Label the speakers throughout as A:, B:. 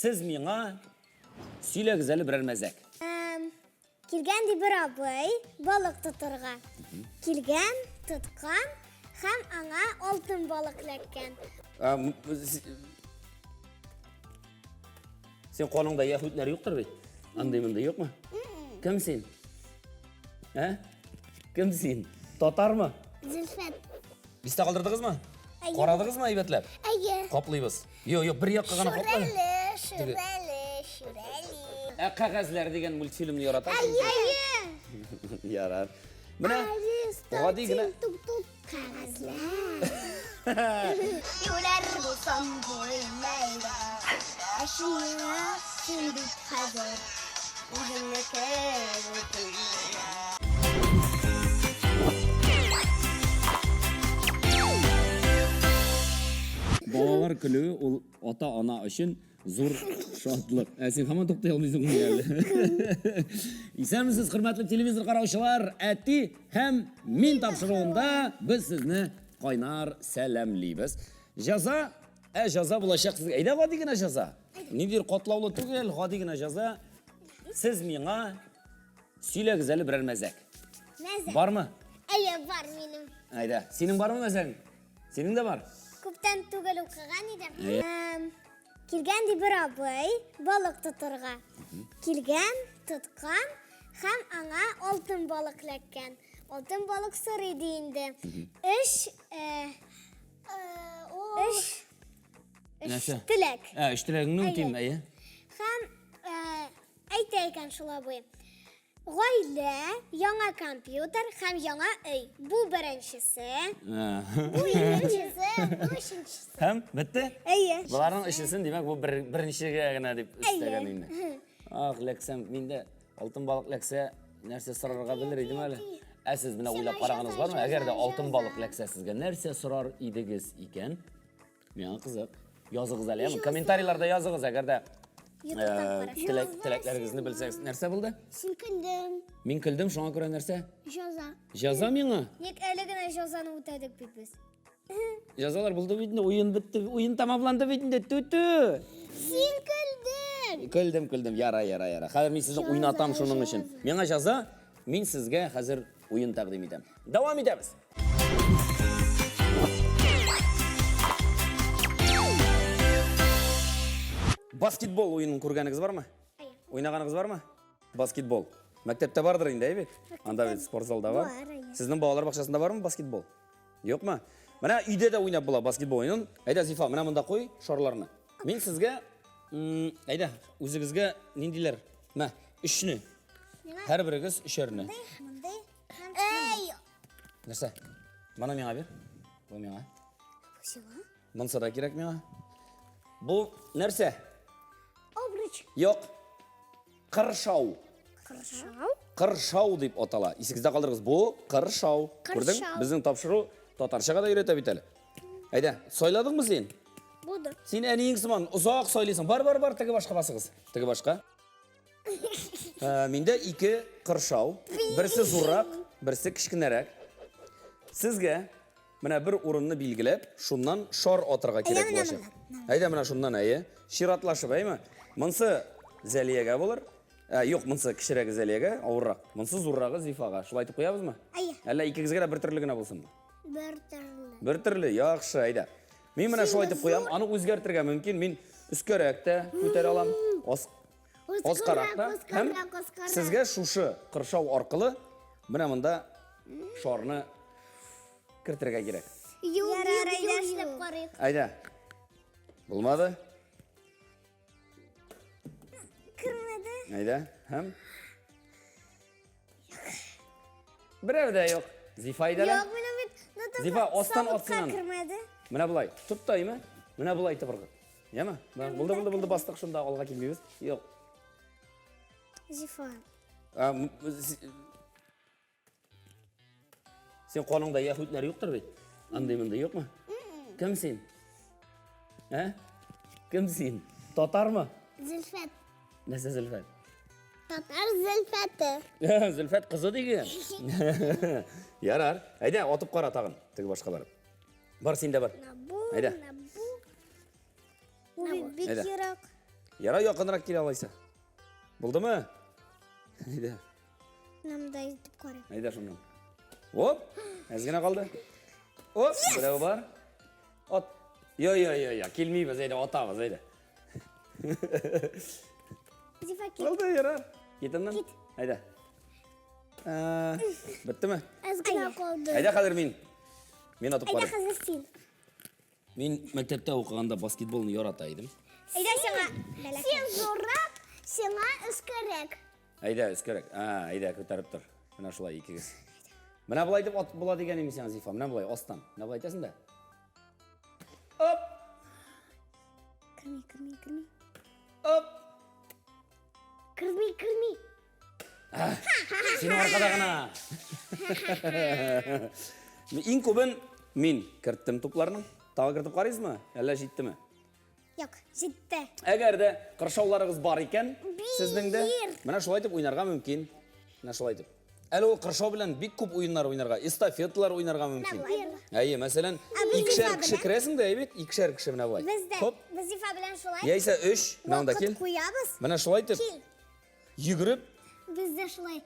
A: Сез миңа сөйләгез әле берәр мәзәк.
B: Килгән ди бер абый балык тотырга. Килгән, тоткан һәм аңа алтын балык эләккән.
A: Син каныңда яһүдләр юктыр бит? Андый мондый юкмы? Кем син? Ә? Кем син? Татармы?
B: Зөлфәт.
A: Истә калдырдыгызмы?
B: Әйе.
A: Карадыгызмы әйбәтләп?
B: Әйе.
A: Каплыйбыз. Юк, юк, бер якка гына каплый.
B: Шүрәле, шүрәле, шүрәле.
A: Ә кәгазьләр дигән мультфильмны яратасың?
B: Әйе.
A: Ярар. Менә гади генә
B: Тук-тук кәгазьләр. Юләр булсам бүлмәйдә. Ә син бит хәзер үзеңнеке
A: Балалар көлүе ул ата-ана өчен зур шатлык. Ә син һаман туктый алмыйсың әле. Исәнмесез, хөрмәтле телевизор караучылар! Әти һәм мин тапшыруында без сезне кайнар сәламлибез. Җәза, ә җәза булачак сезгә. Әйдә гади генә җәза. Ниндидер катлаулы түгел, гади генә җәза. Сез миңа сөйләгез әле берәр мәзәк.
B: Мәзәк.
A: Бармы?
B: Әйе, бар минем.
A: Әйдә. Синең бармы мәзәгең? Синең дә бар?
B: Күптән түгел укыган идем. Килгән ди бер абый балык тотырга. Килгән, тоткан һәм аңа алтын балык эләккән. Алтын балык сорый ди инде. Өч өч өч теләк.
A: Ә, өч теләгеңне үтим, әйе.
B: Һәм әйтә икән шул абый. Гаилә, яңа компьютер һәм яңа өй. Бу беренчесе. Бу икенчесе, бу өченчесе.
A: Һәм бетте?
B: Әйе.
A: Боларның өчесен, димәк, бу бер, беренчегә генә дип өстәгән инде. Ах, ләксәм, мин дә алтын балык ләксә, нәрсә сорарга белер идем әле. Ә сез менә уйлап караганыгыз бармы? Әгәр дә алтын балык ләксә сезгә нәрсә сорар идегез икән? Миңа кызык. Языгыз әле, яме? Комментарийларда языгыз, әгәр дә теләк, теләкләрегезне белсәгез. Нәрсә булды?
B: Син көлдең.
A: Мин көлдем, шуңа күрә нәрсә?
B: Җаза.
A: Җаза миңа?
B: Ник әле генә җазаны үтәдек бит без.
A: Җазалар булды бит инде, уен бетте, уен тәмамланды бит инде, түтү.
B: Син көлдең.
A: Көлдем, көлдем. Яра, яра, яра. Хәзер мин сезне уйнатам шуның өчен. Миңа җаза, мин сезгә хәзер уен тәкъдим итәм. Дәвам итәбез. Баскетбол уенын күргәнегез бармы? Уйнаганыгыз бармы? Баскетбол. Мәктәптә бардыр инде, әйе бит? Анда бит спортзалда бар. Сезнең балалар бакчасында бармы баскетбол? Юкмы? Менә өйдә дә уйнап була баскетбол уенын. Әйдә, Зифа, менә монда куй шарларны. Мин сезгә, әйдә, үзегезгә ниндиләр? Мә, өчне. Һәрберегез өчәрне.
B: Мондый, мондый. Эй!
A: Нәрсә? Моны миңа бир. Бу миңа.
B: Бу сиңа?
A: Монысы да кирәк миңа. Бу нәрсә?
B: Обруч.
A: Юк. Кыршау.
B: Кыршау?
A: Кыршау дип атала. Исегездә калдырыгыз. Бу кыршау. Күрдең? Безнең тапшыру татарчага да өйрәтә бит әле. Әйдә, сайладыңмы син?
B: Буды.
A: Син әниең сыман озак сайлыйсың. Бар, бар, бар, теге башка басыгыз. Теге башка. Ә, миндә ике кыршау. Берсе зуррак, берсе кечкенәрәк. Сезгә менә бер урынны билгеләп, шуннан шар атырга кирәк булачак. Әйдә менә шуннан, әйе. Чиратлашып, әйме? Монсы Зәлиягә булыр. Ә, юк, монсы кечерәге Зәлиягә, авыррак. Монсы зуррагы Зифага. Шулай итеп куябызмы?
B: Әйе.
A: Әллә икегезгә дә бер төрле генә булсынмы?
B: Бер төрле.
A: Бер төрле, яхшы, әйдә. Мин менә шулай итеп куям, аны үзгәртергә мөмкин. Мин өскәрәк тә күтәрә алам, ас, аскарак та. Һәм сезгә шушы кыршау аркылы менә монда шарны кертергә кирәк.
B: Ярар, әйдә эшләп карыйк.
A: Әйдә. Булмады.
B: Кермәде.
A: Әйдә. Һәм Берәү дә юк. Зифа әйдә.
B: Юк, минем бит.
A: Зифа, астан атсын аны.
B: Кермәде.
A: Менә болай. Тот та, име? Менә болай итеп ыргыт. Яме? Булды, булды, булды, бастык шунда, алга килмибез. Юк.
B: Зифа.
A: Син каныңда яһүдләр юктыр бит? Андый мондый юкмы? Кем син? Ә? Кем син? Татармы?
B: Зөлфәт.
A: Нәрсә Зөлфәт?
B: Татар Зөлфәте.
A: Зөлфәт кызы диген. Ярар. Әйдә, атып кара тагын. Теге башка барып. Бар син дә бар.
B: Бу,
A: Әйдә.
B: бу. Бу бик ерак.
A: Ярай, якынрак кил алайса. Булдымы? Әйдә.
B: Намда итеп карыйм.
A: Әйдә шуннан. Оп, әз генә калды. Оп, берәү бар. Ат. Йо, йо, йо, йо, килмибез, әйдә, атабыз, әйдә.
B: Зифа, кит.
A: Булды, ярар. Кит аннан.
B: Кит.
A: Әйдә. Ә, Беттеме?
B: Әз генә калды.
A: Әйдә хәзер мин. Мин атып
B: Әйдә
A: карыйм.
B: хәзер син.
A: Мин мәктәптә укыганда баскетболны ярата идем.
B: Әйдә сиңа. Син зуррак, сиңа өскәрәк.
A: Әйдә, өскәрәк. А, әйдә, күтәреп тор. Менә шулай икегез. Менә болай итеп атып була дигән идем сиңа, Зифа. Менә болай астан. Менә болай итәсең дә. Оп!
B: Керми, керми, керми.
A: Оп!
B: Керми, керми.
A: Синең аркада гына. Иң күбен мин керттем тупларның. Тагы кертеп карыйсызмы? Әллә җиттеме?
B: Юк, җитте.
A: Әгәр дә кыршауларыгыз бар икән, сезнең дә
B: Бир.
A: менә шулай итеп уйнарга мөмкин. Менә шулай итеп. Әле ул кыршау белән бик күп уеннар уйнарга, эстафеталар уйнарга мөмкин.
B: Менә болай.
A: Әйе, мәсәлән,
B: Ә без
A: икешәр
B: Зифа
A: кеше
B: белән?
A: керәсең дә, әйе бит, икешәр кеше менә болай.
B: Без дә,
A: Хоп.
B: без Зифа белән шулай.
A: Яисә өч, менә монда
B: Вакыт
A: кил.
B: куябыз.
A: Менә шулай итеп
B: Кил.
A: йөгереп
B: Без дә шулай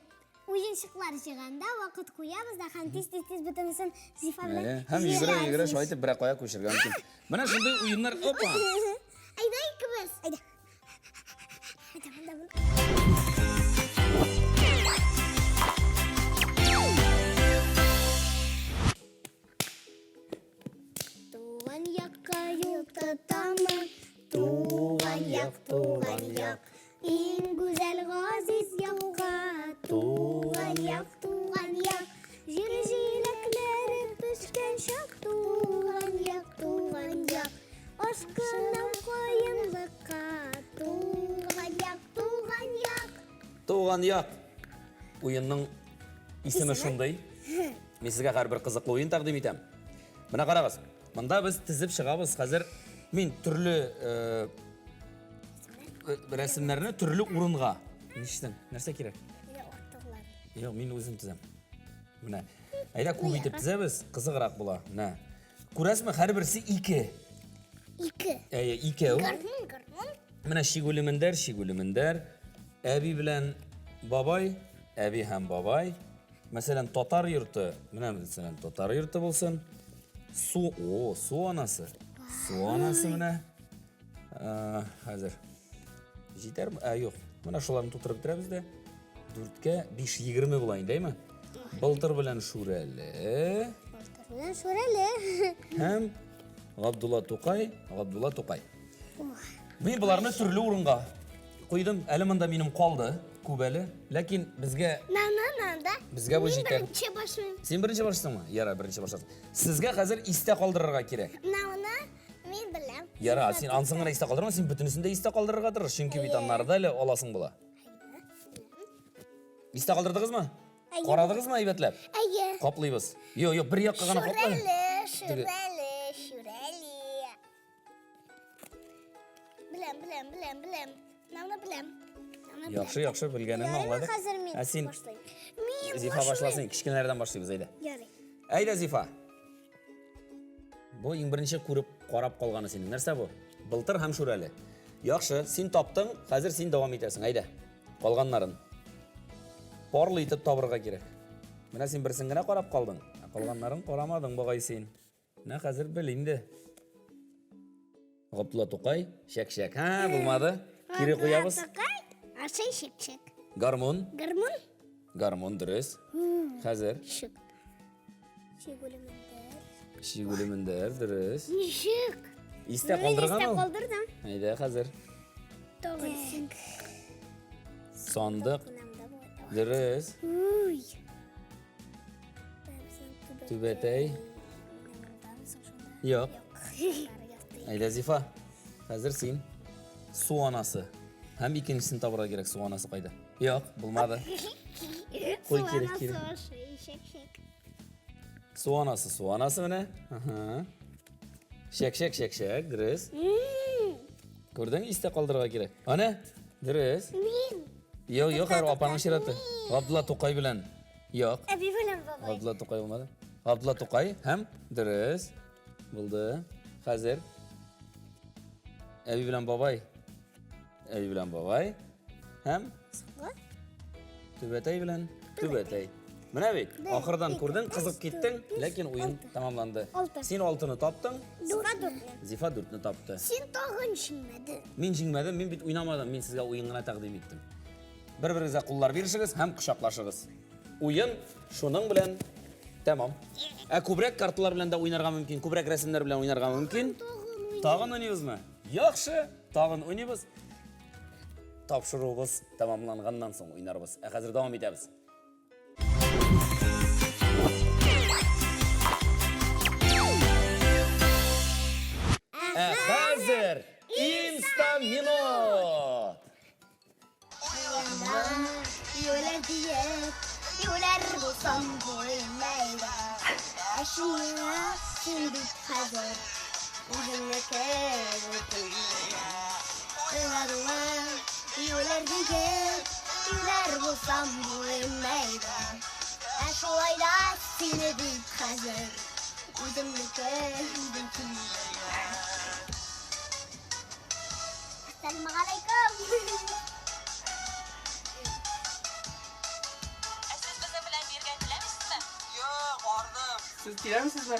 B: уенчыклар җыйганда вакыт куябыз да һәм тиз-тиз-тиз бөтенесен Зифа белән
A: Әйе, һәм йөгерә йөгерә
B: җыябыз.
A: шулай итеп берәр кая күчергә мөмкин. Менә шундый уеннар, опа.
B: Әйдә икебез. Әйдә. Әйдә, монда, монда. Туган якка юл тотамын, туган як, туган як. Иң гүзәл газиз якка, туган як, туган як. Җир җиләкләре пешкән чак, туган як, туган як. Ашкынам каенлыкка, туган як, туган як.
A: Туган як. Уенның исеме шундый. Мин сезгә һәрбер кызыклы уен тәкъдим итәм. Менә карагыз, монда без тезеп чыгабыз. Хәзер мин төрле э, э, рәсемнәрне төрле урынга. Нишләсең? Нәрсә кирәк? Юк, мин үзем тезәм. Менә. Әйдә күп итеп тезәбез, кызыграк була. Менә. Күрәсезме, һәрберсе ике.
B: Ике.
A: Әйе, икәү.
B: Гармун, гармун.
A: Менә чигүле мендәр, чигүле мендәр. Әби белән бабай, әби һәм бабай. Мәсәлән, татар йорты, менә мәсәлән, татар йорты булсын. Су, о, су анасы. Су анасы менә. Ә, хәзер. Җитәрме? Ә, юк. Менә шуларны тутырып бетерәбез дә. 4-кә 5 20 була инде, әйме? Былтыр белән Шүрәле
B: Былтыр белән Шүрәле.
A: һәм Габдулла Тукай, Габдулла Тукай. Мин боларны төрле урынга куйдым. Әле монда минем калды, күп әле. Ләкин безгә
B: На, на, на, да.
A: Безгә бу
B: Мин
A: җитәр.
B: беренче башлыйм.
A: Син беренче башлыйсыңмы? Яра, беренче башларсың. Сезгә хәзер истә калдырырга кирәк.
B: На, на, мин беләм.
A: Яра, син ансын гына истә калдырма, син бөтенесен дә истә калдырырга тырыш, чөнки бит аннары да әле аласың була. Истә калдырдыгызмы?
B: Әйе.
A: Карадыгызмы әйбәтләп?
B: Әйе.
A: Каплыйбыз. Юк, юк, бер якка гына капла.
B: Шүрәле, шүрәле, шүрәле. Беләм, беләм, беләм, беләм. Мына беләм. Мына беләм.
A: Яхшы, яхшы, белгәнеңне
B: Ярыймы
A: аңладык.
B: хәзер мин
A: Ә син
B: башлыйм. Мин
A: Зифа башласын, кечкенәләрдән башлыйбыз, әйдә.
B: Ярый.
A: Әйдә, Зифа. Бу иң беренче күреп карап калганы синең. Нәрсә бу? Былтыр һәм Шүрәле. Яхшы, син таптың, хәзер син дәвам итәсең. Әйдә. Калганнарын. Парлы итеп табырга кирәк. Менә син берсен генә карап калдың, ә калганнарын карамадың бугай син. Менә хәзер бел инде. Габдулла Тукай, чәк-чәк. Һа, булмады. Кире куябыз.
B: Тукай, ашый чәк-чәк.
A: Гармун.
B: Гармун?
A: Гармун дөрес. Хәзер.
B: Чик. Чигүле мендәр.
A: Чигүле мендәр, дөрес.
B: Ничек?
A: Истә калдырган
B: Истә
A: ул.
B: калдырдым.
A: Әйдә, хәзер.
B: Тагын.
A: Сандык. Дөрес.
B: Уй.
A: Түбәтәй. Юк. Әйдә, Зифа. Хәзер син. Су анасы. Һәм икенчесен табырга кирәк. Су анасы кайда? Юк, булмады. Куй, кире, кире. Су анасы, су анасы менә. Аһа. Чәк-чәк, чәк-чәк, дөрес. Күрдең, истә калдырырга кирәк. Ана, дөрес.
B: Мин.
A: Юк, юк, хәзер апаның чираты. Габдулла Тукай белән. Юк.
B: Әби белән бабай.
A: Габдулла Тукай булмады. Габдулла Тукай һәм дөрес. Булды. Хәзер. Әби белән бабай. Әби белән бабай. Һәм
B: Соңгы.
A: Түбәтәй белән түбәтәй. Менә бит, ахырдан күрдең, кызып киттең, ләкин уен тәмамланды.
B: Алты.
A: Син алтыны таптың,
B: Зифа дүртне.
A: Зифа дүртне тапты.
B: Син тагын җиңмәдең.
A: Мин җиңмәдем, мин бит уйнамадым, мин сезгә уен гына тәкъдим иттем. Бер-берегезгә куллар бирешегез һәм кочаклашыгыз. Уен шуның белән тәмам. Ә күбрәк карталар белән дә уйнарга мөмкин, күбрәк рәсемнәр белән уйнарга мөмкин. Тагын уйныйбызмы? Яхшы, тагын уйныйбыз. Тапшыруыбыз тәмамланганнан соң уйнарбыз. Ә хәзер дәвам итәбез. Ә хәзер Инста минут!
B: Юләр диеп, юләр булсам бүлмәйдә. Ә шуңа син бит хәзер үзеңнеке бөтенләй. Уйладыңмы, юләр диеп, юләр булсам бүлмәйдә. Ә шулай да сине бит хәзер үзеңнеке бөтенләй. Әссәламегаләйкүм!
C: Ә сез безнең белән биергә теләмисезме?
D: Юк, ардым.
E: Сез киләмсезме?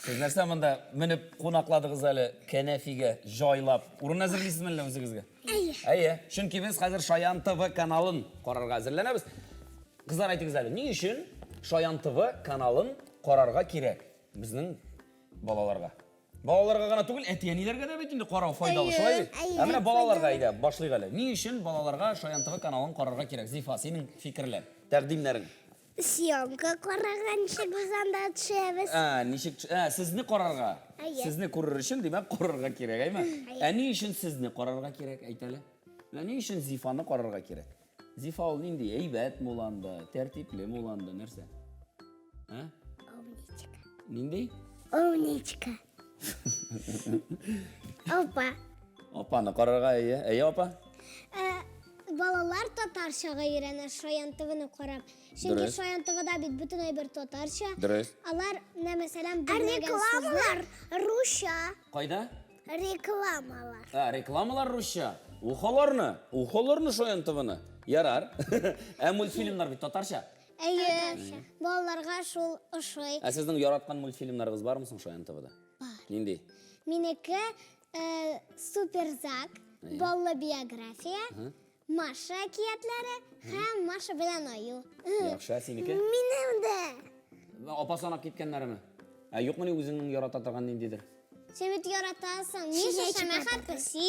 A: Сез нәрсә монда менеп кунакладыгыз әле кәнәфигә җайлап? Урын әзерлисезме әллә үзегезгә?
B: Әйе.
A: Әйе. Чөнки без хәзер Шаян ТВ каналын карарга әзерләнәбез. Кызлар, әйтегез әле, ни өчен Шаян ТВ каналын карарга кирәк безнең балаларга? Балаларга гына түгел, әти-әниләргә дә бит инде карау файдалы, шулай бит? Ә менә балаларга әйдә, башлыйк әле. Ни өчен балаларга Шаян ТВ каналын карарга кирәк? Зифа, синең фикерләр, тәкъдимнәрең.
B: Съемка караганчы без анда төшәбез.
A: Ә, ничек, ә, сезне карарга.
B: Әйе.
A: Сезне күрер өчен, димәк, карарга кирәк, әйме? Ә ни өчен сезне карарга кирәк, әйт әле? Менә ни өчен Зифаны карарга кирәк? Зифа ул нинди? Әйбәт муланда, тәртипле муланда, нәрсә? Ә?
B: Умничка.
A: Нинди?
B: Умничка. Опа.
A: Апаны карарга, әйе. Әйе, апа.
B: Ә, балалар татарчага өйрәнә Шаян ТВны карап. Чөнки
A: Дөрес.
B: Шаян ТВда бит бөтен әйбер татарча.
A: Дөрес.
B: Алар, менә мәсәлән, белмәгән рекламалар русча.
A: Кайда?
B: Рекламалар.
A: Ә, рекламалар русча. Ухаларны, ухаларны Шаян ТВны. Ярар. Ә мультфильмнар бит татарча.
B: Әйе, балаларга шул ошый.
A: Ә сезнең яраткан мультфильмнарыгыз бармы соң Шаян ТВда?
B: Бар.
A: Нинди?
B: Минеке э, Суперзак, баллы биография, Маша әкиятләре һәм Маша белән аю.
A: Яхшы, ә синеке?
B: Минем дә.
A: Апа санап киткәннәреме? Ә юкмыни үзеңнең ярата торган ниндидер?
B: Син бит яратасың. Миша Шәмәхә песи.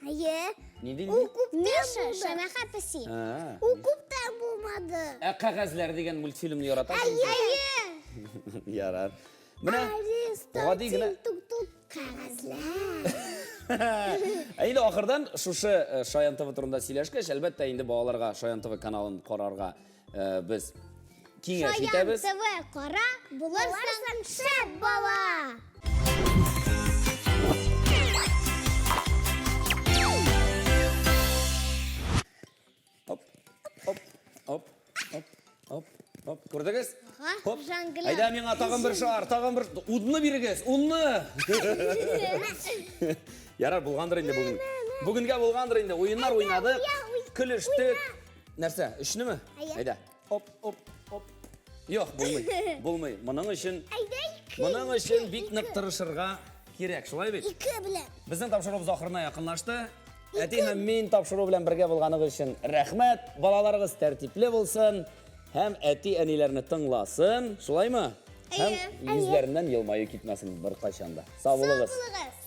B: Әйе.
A: Нинди?
B: Ул күптән Миша Шәмәхә песи.
A: Ә.
B: Ул күптән булмады.
A: Ә кәгазьләр дигән мультфильмны яратасың?
B: Әйе.
A: Ярар. Менә гади генә
B: Тук-тук кәгазьләр.
A: Ә инде ахырдан шушы э, Шаян ТВ турында сөйләшкәч, әлбәттә инде балаларга Шаян ТВ каналын карарга э, без киңәш
B: Шаян
A: итәбез.
B: ТВ кара, булырсың шәп бала.
A: Оп, оп, оп, оп, оп, оп. Күрдегез?
B: Ага,
A: Хоп.
B: жонглер.
A: Әйдә миңа тагын бер шар, тагын бер унны бирегез, унны. Ярар, булгандыр инде бүген. Бүгенгә булгандыр инде. Уеннар уйнадык, көлештек. Нәрсә, өчнеме?
B: Әйе.
A: Әйдә. Оп, оп, оп. Юк, булмый. Булмый. Моның өчен
B: Әйдә ике.
A: моның өчен бик нык тырышырга кирәк, шулай бит?
B: Ике белән.
A: Безнең тапшыруыбыз ахырына якынлашты. Әти һәм мин тапшыру белән бергә булганыгыз өчен рәхмәт. Балаларыгыз тәртипле булсын һәм әти-әниләрне тыңласын, шулаймы? Һәм
B: Әйе.
A: йөзләреннән елмаю китмәсен беркайчан да. Сау булыгыз.
B: Сау булыгыз.